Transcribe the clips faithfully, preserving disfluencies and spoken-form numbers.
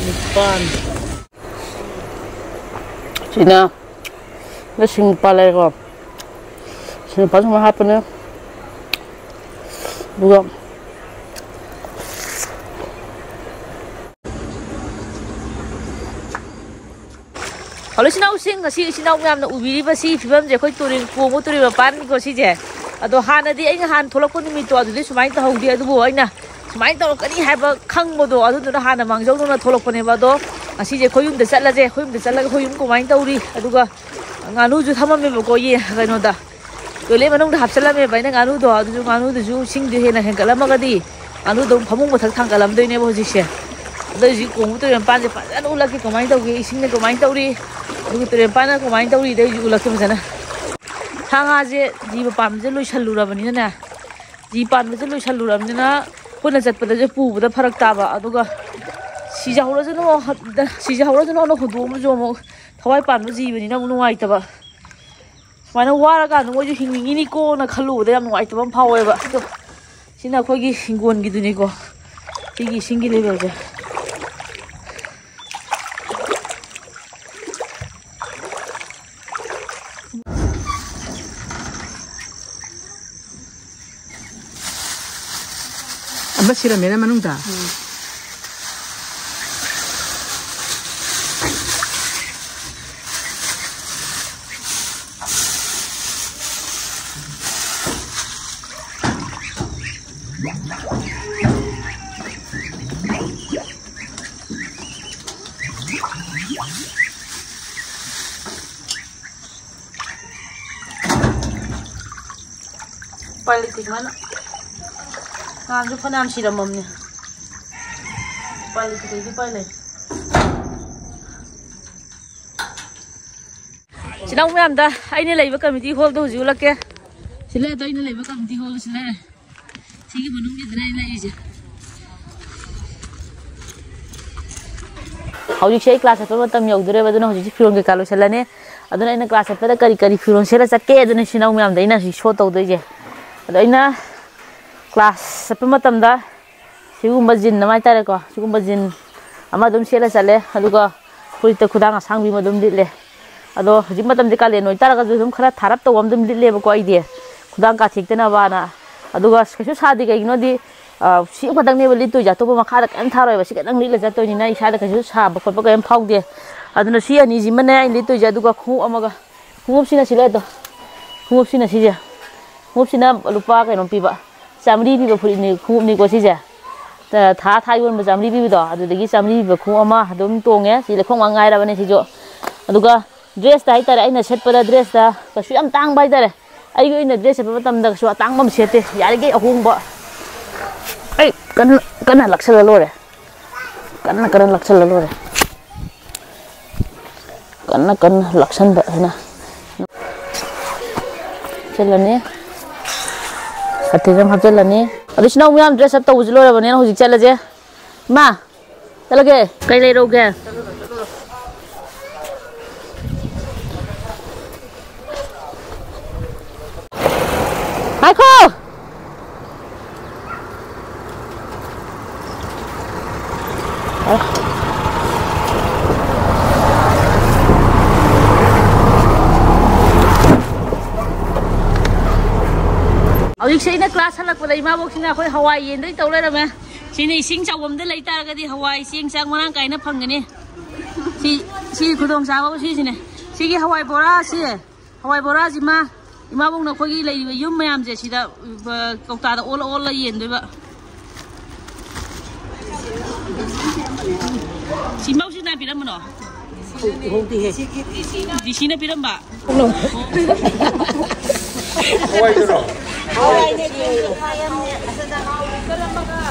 ꯅꯤꯄꯥꯟ꯫ ꯁꯤꯅ ꯁꯤꯡ ꯅꯤꯄꯥꯟ ꯂꯩꯔꯦꯀꯣ꯫ ꯁꯤꯡ ꯅꯤꯄꯥꯟ ꯁꯨꯃꯥꯏꯅ ꯍꯥꯞꯄꯅꯦ꯫ ꯑꯗꯨꯒ ꯍꯜꯂꯣ, ꯏꯆꯤꯟ ꯏꯅꯥꯎꯁꯤꯡ, ꯉꯁꯤ ꯏꯆꯤꯟ ꯏꯅꯥꯎ ꯃꯌꯥꯝꯅ ꯎꯕꯤꯔꯤꯕ ꯁꯤ ꯐꯤꯕꯝꯁꯦ ꯑꯩꯈꯣꯏ ꯇꯨꯔꯦꯜ, ꯀꯣꯡꯕ ꯇꯨꯔꯦꯜ ꯃꯄꯥꯟꯅꯤꯀꯣ ꯁꯤꯁꯦ꯫ ꯑꯗꯣ ꯍꯥꯟꯅꯗꯤ ꯑꯩ ꯅꯍꯥꯟ ꯊꯣꯛꯂꯛꯄ ꯅꯨꯃꯤꯠꯇꯣ ꯑꯗꯨꯗꯤ ꯁꯨꯃꯥꯏꯅ ꯇꯧꯍꯧꯗꯦ, ꯑꯗꯨꯕꯨ ꯑꯩꯅ ꯁꯨꯃꯥꯏꯅ ꯇꯧꯔꯛꯀꯅꯤ ꯍꯥꯏꯕ ꯈꯪꯕꯗꯣ, ꯑꯗꯨꯗꯨꯅ ꯍꯥꯟꯅ ꯃꯥꯡꯖꯧꯅꯅ ꯊꯣꯛꯂꯛꯄꯅꯦꯕ꯫ ꯑꯗꯣ ꯉꯁꯤꯁꯦ ꯑꯩꯈꯣꯏ ꯌꯨꯝꯗ ꯆꯠꯂꯁꯦ, ꯑꯩꯈꯣꯏ ꯌꯨꯝꯗ ꯆꯠꯂꯒ ꯑꯩꯈꯣꯏ ꯌꯨꯝ ꯀꯃꯥꯏꯅ ꯇꯧꯔꯤ, ꯑꯗꯨꯒ ꯉꯥꯅꯨꯁꯨ ꯊꯝꯃꯝꯃꯦꯕꯀꯣ, ꯌꯦ, ꯀꯩꯅꯣꯗ, ꯇꯣꯏꯂꯦꯠ ꯃꯅꯨꯡꯗ ꯍꯥꯞꯆꯜꯂꯝꯃꯦꯕ ꯑꯩꯅ ꯉꯥꯅꯨꯗꯣ꯫ ꯑꯗꯨꯁꯨ ꯉꯥꯅꯨꯗꯨꯁꯨ ꯏꯁꯤꯡꯗꯨ ꯍꯦꯟꯅ ꯍꯦꯟꯒꯠꯂꯝꯃꯒꯗꯤ ꯉꯥꯅꯨꯗꯣ ꯐꯃꯨꯡ ꯃꯊꯛ ꯊꯥꯡꯒꯠꯂꯝꯗꯣꯏꯅꯦꯕ ꯍꯧꯖꯤꯛꯁꯦ꯫ ꯑꯗꯣ ꯍꯧꯖꯤꯛ ꯀꯣꯡꯕ ꯇꯨꯔꯦꯜ ꯃꯄꯥꯟꯁꯦ ꯐꯖꯅ ꯎꯠꯂꯛꯀꯦ, ꯀꯃꯥꯏꯅ ꯇꯧꯒꯦ, ꯏꯁꯤꯡꯅ ꯀꯃꯥꯏꯅ ꯇꯧꯔꯤ, ꯑꯗꯨꯒ ꯇꯨꯔꯦꯜ ꯃꯄꯥꯟꯅ ꯀꯃꯥꯏꯅ ꯇꯧꯔꯤꯗꯣ ꯍꯧꯖꯤꯛ ꯎꯠꯂꯛꯀꯦ ꯐꯖꯅ꯫ ꯁꯥ ꯉꯥꯁꯦ ꯖꯤꯕ ꯄꯥꯟꯕꯁꯦ ꯂꯣꯏꯁꯜꯂꯨꯔꯕꯅꯤꯅꯅꯦ, ꯖꯤ ꯄꯥꯟꯕꯁꯦ ꯂꯣꯏꯁꯜꯂꯨꯔꯕꯅꯤꯅ ꯑꯩꯈꯣꯏꯅ ꯆꯠꯄꯗꯁꯨ ꯄꯨꯕꯗ ꯐꯔꯛ ꯇꯥꯕ, ꯑꯗꯨꯒ ꯁꯤꯖꯍꯧꯔꯁꯅꯨ, ꯁꯤꯖꯍꯧꯔꯁꯅꯨꯅ ꯍꯨꯟꯗꯣꯛꯑꯝꯕꯁꯨ ꯑꯃꯨꯛ ꯊꯋꯥꯏ ꯄꯥꯟꯕ ꯖꯤꯕꯅꯤꯅ ꯑꯃꯨꯛ ꯅꯨꯡꯉꯥꯏꯇꯕ꯫ ꯁꯨꯃꯥꯏꯅ ꯋꯥꯔꯀꯥꯟꯗ ꯃꯣꯏꯁꯨ ꯍꯤꯡꯅꯤꯡꯉꯤꯅꯤꯀꯣꯅ ꯈꯜꯂꯨꯕꯗ ꯌꯥꯝ ꯅꯨꯡꯉꯥꯏꯇꯕ ꯑꯃ ꯐꯥꯎꯋꯦꯕ꯫ ꯑꯗꯣ ꯁꯤꯅ ꯑꯩꯈꯣꯏꯒꯤ ꯍꯤꯡꯒꯣꯜꯒꯤꯗꯨꯅꯤꯀꯣ, ꯁꯤꯒꯤ ꯏꯁꯤꯡꯒꯤ ꯂꯦꯕꯦꯜꯁꯦ꯫ ꯑꯃ ꯁꯤꯔꯝꯃꯦꯅ ꯃꯅꯨꯡꯗ꯫ ꯎꯄꯥꯏ ꯂꯩꯇꯦ ꯁꯨꯃꯥꯏꯅ꯫ ꯉꯥꯁꯨ ꯐꯅꯌꯥꯝ ꯁꯤꯔꯝꯃꯕꯅꯦ꯫ ꯎꯄꯥꯏ ꯂꯩꯇꯦ, ꯀꯩꯗꯤ ꯎꯄꯥꯏ ꯂꯩ? ꯏꯆꯤꯟ ꯏꯅꯥꯎ ꯃꯌꯥꯝꯗ ꯑꯩꯅ ꯂꯩꯕ community hall ꯗꯣ ꯍꯧꯖꯤꯛ ꯎꯠꯂꯛꯀꯦ꯫ ꯁꯤ ꯂꯩ, ꯑꯗꯣ ꯑꯩꯅ ꯂꯩꯕ community hall ꯁꯤ ꯂꯩꯔꯦ꯫ ꯁꯤꯒꯤ ꯃꯅꯨꯡꯁꯤꯗꯅꯦ ꯑꯩꯅ ꯂꯩꯔꯤꯁꯦ꯫ ꯍꯧꯖꯤꯛꯁꯦ ꯑꯩ class ꯆꯠꯄ ꯃꯇꯝ ꯌꯧꯗꯣꯔꯦꯕ, ꯑꯗꯨꯅ ꯍꯧꯖꯤꯛꯁꯦ ꯐꯤꯔꯣꯜ ꯀꯩꯀꯥ ꯂꯣꯏꯁꯤꯜꯂꯅꯤ꯫ ꯑꯗꯨꯅ ꯑꯩꯅ class ꯆꯠꯄꯗ ꯀꯔꯤ ꯀꯔꯤ ꯐꯤꯔꯣꯜ ꯁꯦꯠꯂ ꯆꯠꯀꯦ, ꯑꯗꯨꯅ ꯏꯆꯤꯟ ꯏꯅꯥꯎ ꯃꯌꯥꯝꯗ ꯑꯩꯅ ꯍꯧꯖꯤꯛ show ꯇꯧꯗꯣꯏꯁꯦ꯫ ꯑꯗꯣ ꯑꯩꯅ class ꯆꯠꯄ ꯃꯇꯝꯗ ꯁꯤꯒꯨꯝꯕ ꯖꯤꯟ ꯑꯃ ꯍꯥꯏꯇꯥꯔꯦꯀꯣ, ꯁꯤꯒꯨꯝꯕ ꯖꯤꯟ ꯑꯃ ꯑꯗꯨꯝ ꯁꯦꯠꯂ ꯆꯠꯂꯦ꯫ ꯑꯗꯨꯒ ꯐꯨꯔꯤꯠꯇ ꯈꯨꯗꯥꯡ ꯑꯁꯥꯡꯕꯤ ꯑꯃ ꯑꯗꯨꯝ ꯂꯤꯠꯂꯦ꯫ ꯑꯗꯣ ꯍꯧꯖꯤꯛ ꯃꯇꯝꯗꯤ ꯀꯥꯂꯦꯟ ꯑꯣꯏꯇꯥꯔꯒꯁꯨ ꯑꯗꯨꯝ ꯈꯔ ꯊꯥꯔꯞ ꯇꯧꯕ ꯑꯃ ꯑꯗꯨꯝ ꯂꯤꯠꯂꯦꯕꯀꯣ ꯑꯩꯗꯤ, ꯈꯨꯗꯥꯡ ꯀꯥꯊꯦꯛꯇꯅꯕꯅ꯫ ꯑꯗꯨꯒ ꯀꯩꯁꯨ ꯁꯥꯗꯦ, ꯀꯩꯒꯤꯅꯣꯗꯤ, ꯑ, ꯁꯤ ꯈꯛꯇꯪꯅꯦꯕ ꯂꯤꯠꯇꯣꯏꯁꯦ, ꯑꯇꯣꯞꯄ ꯃꯈꯥꯗ ꯀꯔꯤꯝ ꯊꯥꯔꯣꯏꯕ, ꯁꯤ ꯈꯛꯇꯪ ꯂꯤꯠꯂ ꯆꯠꯇꯣꯏꯅꯤꯅ ꯏꯁꯥꯗ ꯀꯩꯁꯨ ꯁꯥꯕ ꯈꯣꯠꯄ ꯀꯔꯤꯝ ꯐꯥꯎꯗꯦ꯫ ꯑꯗꯨꯅ ꯁꯤ ꯑꯅꯤꯁꯤꯃꯅꯦ ꯑꯩꯅ ꯂꯤꯠꯇꯣꯏꯁꯦ, ꯑꯗꯨꯒ ꯈꯣꯡꯎꯞ ꯑꯃꯒ, ꯈꯣꯡꯎꯞꯁꯤꯅ ꯁꯤ ꯂꯩ ꯑꯗꯣ, ꯈꯣꯡꯎꯞꯁꯤꯅ ꯁꯤꯁꯦ, ꯈꯣꯡꯎꯞꯁꯤꯅ ꯂꯨꯄꯥ ꯀꯩꯅꯣ ꯄꯤꯕ, ꯆꯥꯃꯔꯤ ꯄꯤꯕ ꯐꯨꯔꯤꯠꯅꯤ, ꯈꯣꯡꯎꯞꯅꯤꯀꯣ ꯁꯤꯁꯦ꯫ ꯊꯥ ꯊꯥ ꯌꯣꯟꯕ ꯆꯥꯃꯔꯤ ꯄꯤꯕꯗꯣ, ꯑꯗꯨꯗꯒꯤ ꯆꯥꯃꯔꯤ ꯄꯤꯕ ꯈꯣꯡꯎꯞ ꯑꯃ ꯑꯗꯨꯝ ꯇꯣꯡꯉꯦ꯫ ꯁꯤ ꯂꯩꯈꯣꯡ ꯉꯥꯛ ꯉꯥꯏꯔꯕꯅꯦ ꯁꯤꯁꯨ꯫ ꯑꯗꯨꯒ dress ꯇ ꯍꯥꯏꯇꯥꯔꯦ, ꯑꯩꯅ ꯁꯦꯠꯄꯗ dress ꯇ ꯀꯩꯁꯨ ꯌꯥꯝ ꯇꯥꯡꯕ ꯍꯥꯏꯇꯥꯔꯦ꯫ ꯑꯩꯒꯤ ꯑꯣꯏꯅ dress ꯁꯦꯠꯄ ꯃꯇꯝꯗ ꯀꯩꯁꯨ ꯑꯇꯥꯡꯕ ꯑꯃ ꯁꯦꯠꯇꯦ, ꯌꯥꯔꯤꯈꯩ ꯑꯍꯣꯡꯕ꯫ ꯑꯩ ꯀꯟꯅ ꯀꯟꯅ ꯂꯥꯛꯁꯜꯂ ꯂꯣꯏꯔꯦ, ꯀꯟꯅ ꯀꯟꯅ ꯂꯥꯛꯁꯜꯂ ꯂꯣꯏꯔꯦ꯫ ꯀꯟꯅ ꯀꯟꯅ ꯂꯥꯛꯁꯟꯕ ꯍꯥꯏꯅ꯫ ꯍꯥꯞꯆꯤꯜꯂꯅꯤ꯫ ꯁꯥꯇꯤꯟꯁꯨ ꯑꯃꯨꯛ ꯍꯥꯞꯆꯤꯜꯂꯅꯤ꯫ ꯑꯗꯨ ꯏꯆꯤꯟ ꯏꯅꯥꯎ ꯃꯌꯥꯝ dress up ꯇꯧꯕꯁꯨ ꯂꯣꯏꯔꯕꯅꯤꯅ ꯍꯧꯖꯤꯛ ꯆꯠꯂꯁꯦ꯫ ꯏꯃꯥ, ꯆꯠꯂꯒꯦ꯫ ꯀꯩ ꯂꯩꯔꯧꯒꯦ? ꯉꯥꯏꯈꯣ! ꯍꯧꯖꯤꯛꯁꯦ ꯑꯩꯅ class ꯍꯜꯂꯛꯄꯗ ꯏꯃꯥꯕꯣꯛꯁꯤꯅ ꯑꯩꯈꯣꯏ ꯍꯋꯥꯏ ꯌꯦꯟꯗꯣꯏ ꯇꯧ ꯂꯩꯔꯝꯃꯦ꯫ ꯁꯤꯅ ꯏꯁꯤꯡ ꯆꯥꯎꯐꯝꯗ ꯂꯩ ꯇꯥꯔꯒꯗꯤ ꯍꯋꯥꯏ ꯆꯦꯡ ꯆꯥꯛ ꯃꯔꯥꯡ ꯀꯥꯏꯅ ꯐꯪꯒꯅꯤ꯫ ꯁꯤ, ꯁꯤ ꯈꯨꯗꯣꯡꯆꯥꯕꯕꯨ ꯁꯤꯁꯤꯅꯦ꯫ ꯁꯤꯒꯤ ꯍꯋꯥꯏ ꯕꯣꯔꯥꯁꯤ, ꯍꯋꯥꯏ ꯕꯣꯔꯥꯁꯤꯃ ꯏꯃꯥꯕꯣꯛꯅ ꯑꯩꯈꯣꯏꯒꯤ ꯂꯩꯔꯤꯕ ꯌꯨꯝ ꯃꯌꯥꯝꯁꯦ ꯁꯤꯗ, ꯑ, ꯀꯧꯇꯥꯗ ꯑꯣꯜꯂ ꯑꯣꯜꯂ ꯌꯦꯟꯗꯣꯏꯕ꯫ ꯁꯤ ꯏꯃꯥꯕꯣꯛꯁꯤ ꯀꯅꯥ ꯄꯤꯔꯝꯕꯅꯣ? ꯎꯍꯧꯗꯦꯍꯦ꯫ DC ꯅ ꯄꯤꯔꯝꯕ? ꯍꯋꯥꯏꯗꯨꯔꯣ?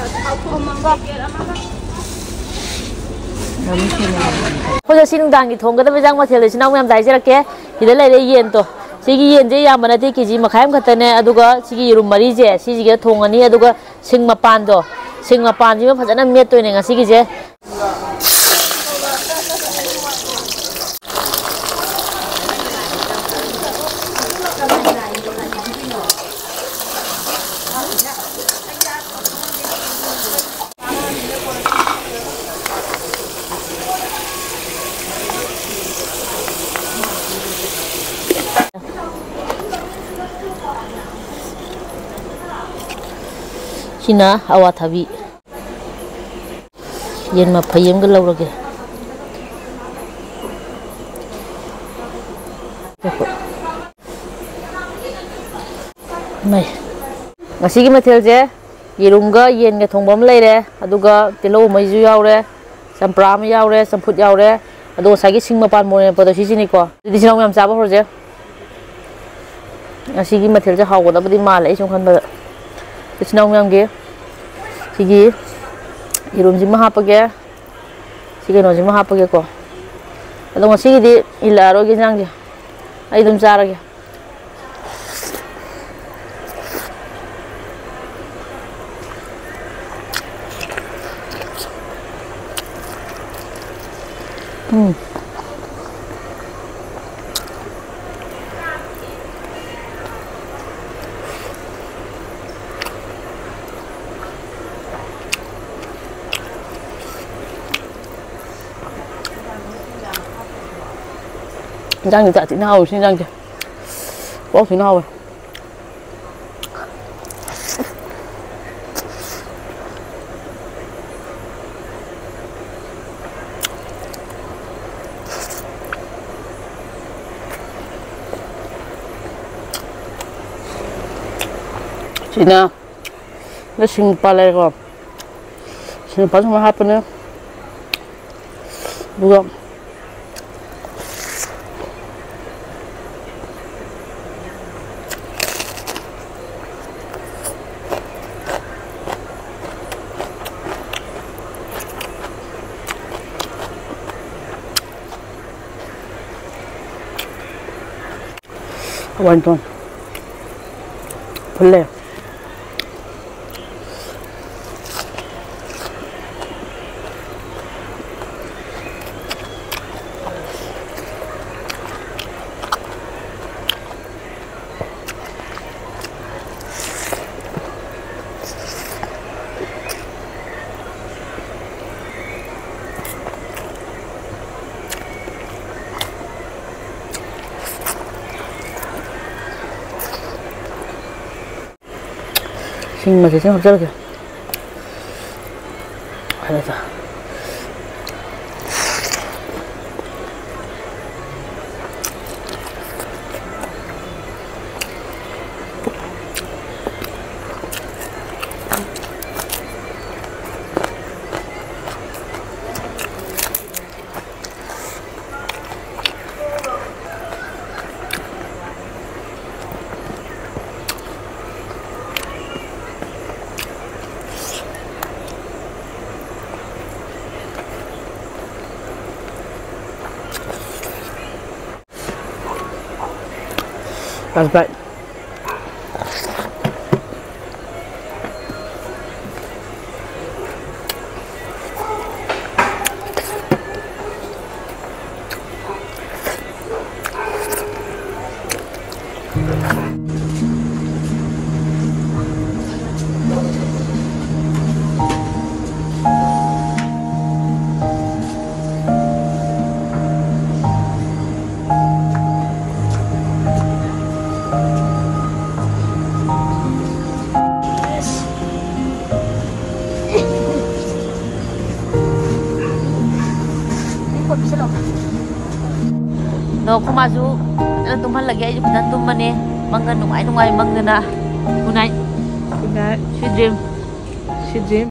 ꯑꯩꯈꯣꯏ ꯉꯁꯤ ꯅꯨꯡꯗꯥꯡꯒꯤ ꯊꯣꯡꯒꯗꯕ ꯏꯟꯖꯥꯡ ꯃꯊꯦꯜꯗꯣ ꯏꯆꯤꯟ ꯏꯅꯥꯎ ꯃꯌꯥꯝꯗ ꯍꯥꯏꯖꯔꯛꯀꯦ꯫ ꯁꯤꯗ ꯂꯩꯔꯦ ꯌꯦꯟꯗꯣ꯫ ꯁꯤꯒꯤ ꯌꯦꯟꯁꯦ ꯌꯥꯝꯕ ꯅꯠꯇꯦ, ꯀꯦ ꯖꯤ ꯃꯈꯥꯏ ꯑꯃꯈꯛꯇꯅꯦ꯫ ꯑꯗꯨꯒ ꯁꯤꯒꯤ ꯌꯦꯔꯨꯝ ꯃꯔꯤꯁꯦ, ꯁꯤꯁꯤꯒ ꯊꯣꯡꯉꯅꯤ꯫ ꯑꯗꯨꯒ ꯁꯤꯡ ꯃꯄꯥꯟꯗꯣ, ꯁꯤꯡ ꯃꯄꯥꯟꯁꯤꯃ ꯐꯖꯅ ꯃꯦꯠꯇꯣꯏꯅꯦ ꯉꯁꯤꯒꯤꯁꯦ꯫ ꯑꯩꯅ ꯑꯋꯥꯊꯕꯤ꯫ ꯌꯦꯟ ꯃꯐꯩ ꯑꯃꯒ ꯂꯧꯔꯒꯦ꯫ ꯃꯩ꯫ ꯉꯁꯤꯒꯤ ꯃꯊꯦꯜꯁꯦ ꯌꯦꯔꯨꯝꯒ ꯌꯦꯟꯒ ꯊꯣꯡꯕ ꯑꯃ ꯂꯩꯔꯦ, ꯑꯗꯨꯒ ꯇꯤꯜꯍꯧ ꯃꯩꯁꯨ ꯌꯥꯎꯔꯦ, ꯆꯝꯄ꯭ꯔꯥ ꯑꯃ ꯌꯥꯎꯔꯦ, ꯆꯝꯐꯨꯠ ꯌꯥꯎꯔꯦ, ꯑꯗꯣ ꯉꯁꯥꯏꯒꯤ ꯁꯤꯡ ꯃꯄꯥꯟ ꯃꯣꯔꯣꯛ ꯃꯦꯠꯄꯗꯣ ꯁꯤꯁꯤꯅꯤꯀꯣ꯫ ꯑꯗꯨꯗꯤ ꯏꯆꯤꯟ ꯏꯅꯥꯎ ꯃꯌꯥꯝ ꯆꯥꯕ ꯍꯧꯔꯁꯦ꯫ ꯉꯁꯤꯒꯤ ꯃꯊꯦꯜꯁꯦ ꯍꯥꯎꯒꯗꯕꯗꯤ ꯃꯥꯜꯂꯦ, ꯑꯩ ꯁꯨꯝ ꯈꯟꯕꯗ꯫ ꯏꯆꯤꯟ ꯏꯅꯥꯎ ꯃꯌꯥꯝꯒꯤ ꯁꯤꯒꯤ ꯌꯦꯔꯨꯝꯁꯤꯃ ꯍꯥꯞꯄꯒꯦ, ꯁꯤ ꯀꯩꯅꯣꯁꯤꯃ ꯍꯥꯞꯄꯒꯦꯀꯣ꯫ ꯑꯗꯣ ꯉꯁꯤꯒꯤꯗꯤ ꯏꯜꯂꯛꯑꯔꯣꯏꯒꯦ ꯏꯟꯖꯥꯡꯁꯦ, ꯑꯩ ꯑꯗꯨꯝ ꯆꯥꯔꯒꯦ꯫ ꯎꯝ꯫ ꯏꯟꯖꯥꯡꯁꯦ ꯖꯥꯠ ꯊꯤꯅ ꯍꯥꯎꯋꯤ, ꯁꯤ ꯏꯟꯖꯥꯡꯁꯦ꯫ ꯄꯣꯛ ꯊꯤꯅ ꯍꯥꯎꯋꯦ꯫ ꯁꯤꯅ ꯁꯤꯡ ꯃꯄꯥꯟ ꯂꯩꯔꯦꯀꯣ꯫ ꯁꯤꯡ ꯃꯄꯥꯟ ꯁꯨꯃꯥꯏꯅ ꯍꯥꯞꯄꯅꯦ꯫ ꯑꯗꯨꯒ ꯍꯋꯥꯏ ꯃꯇꯣꯟ ꯐꯨꯜꯂꯦ꯫ ꯁꯤꯡ ꯃꯆꯦꯠꯁꯤꯃ ꯍꯥꯞꯆꯔꯒꯦ꯫ ꯈꯔ ꯆꯥ꯫ Last bite. ꯑꯗꯣ ꯑꯩꯈꯣꯏ ꯃꯥꯁꯨ ꯐꯖꯅ ꯇꯨꯝꯍꯜꯂꯒꯦ, ꯑꯩꯁꯨ ꯐꯖꯅ ꯇꯨꯝꯃꯅꯤ꯫ ꯃꯪꯒ ꯅꯨꯡꯉꯥꯏ ꯅꯨꯡꯉꯥꯏ ꯃꯪꯗꯅ꯫ Good night. Good night. Sweet dream. Sweet dream.